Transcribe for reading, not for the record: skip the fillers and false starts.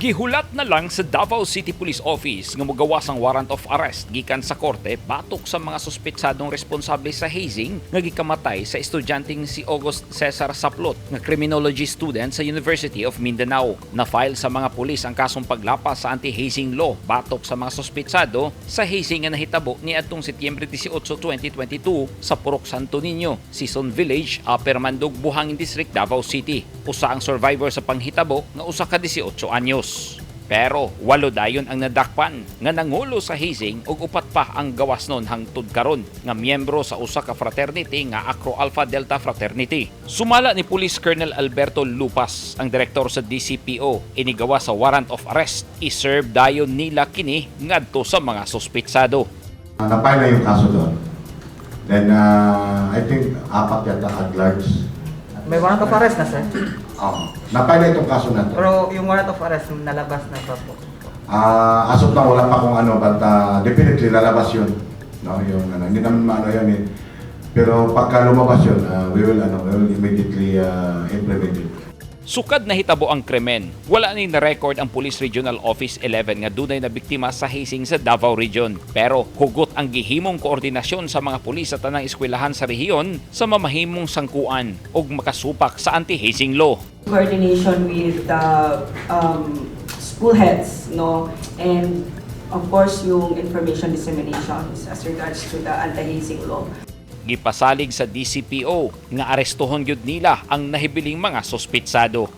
Gihulat na lang sa Davao City Police Office nga mogawas ang warrant of arrest gikan sa korte batok sa mga suspetsadong responsable sa hazing nga gikamatay sa estudyanteng si August Cesar Saplot nga criminology student sa University of Mindanao. Na-file sa mga pulis ang kasong paglapas sa anti-hazing law batok sa mga suspetsado sa hazing nga nahitabo niadtong Setyembre 18, 2022 sa Purok Santo Niño, Sison Village, Upper Mandug, Buhangin District, Davao City. Usa ang survivor sa panghitabo nga usa ka 18 anyos. Pero walo dayon ang nadakpan nga nangulo sa hazing ug upat pa ang gawas nun hangtod karon nga miyembro sa usa ka fraternity nga Acro Alpha Delta Fraternity. Sumala ni Police Colonel Alberto Lupas, ang direktor sa DCPO, inigawas sa warrant of arrest. I-serve dayon nila kini ngadto sa mga suspetsado. Na-file na yung kaso doon. Then, I think apat yata at large. May warrant of arrest na, sir. Oh, na-file na itong kaso na to. Pero yung warrant of arrest, nalabas na pa po? As of now, wala pa kung ano, but definitely lalabas yun. No, yung, ano, hindi naman maano yun eh. Pero pagka lumabas yun, we will immediately implement it. Sukad nahitabo ang krimen, wala ni na-record ang Police Regional Office 11 nga dunay na biktima sa hazing sa Davao Region. Pero hugot ang gihimong koordinasyon sa mga pulis sa tanang eskwelahan sa rehiyon sa mamahimong sangkuan ug makasupak sa anti-hazing law. Coordination with the school heads, no? And of course, yung information disseminations as regards to the anti-hazing law. Gipasalig sa DCPO nga arestuhon gyud nila ang nahibiling mga suspetsado.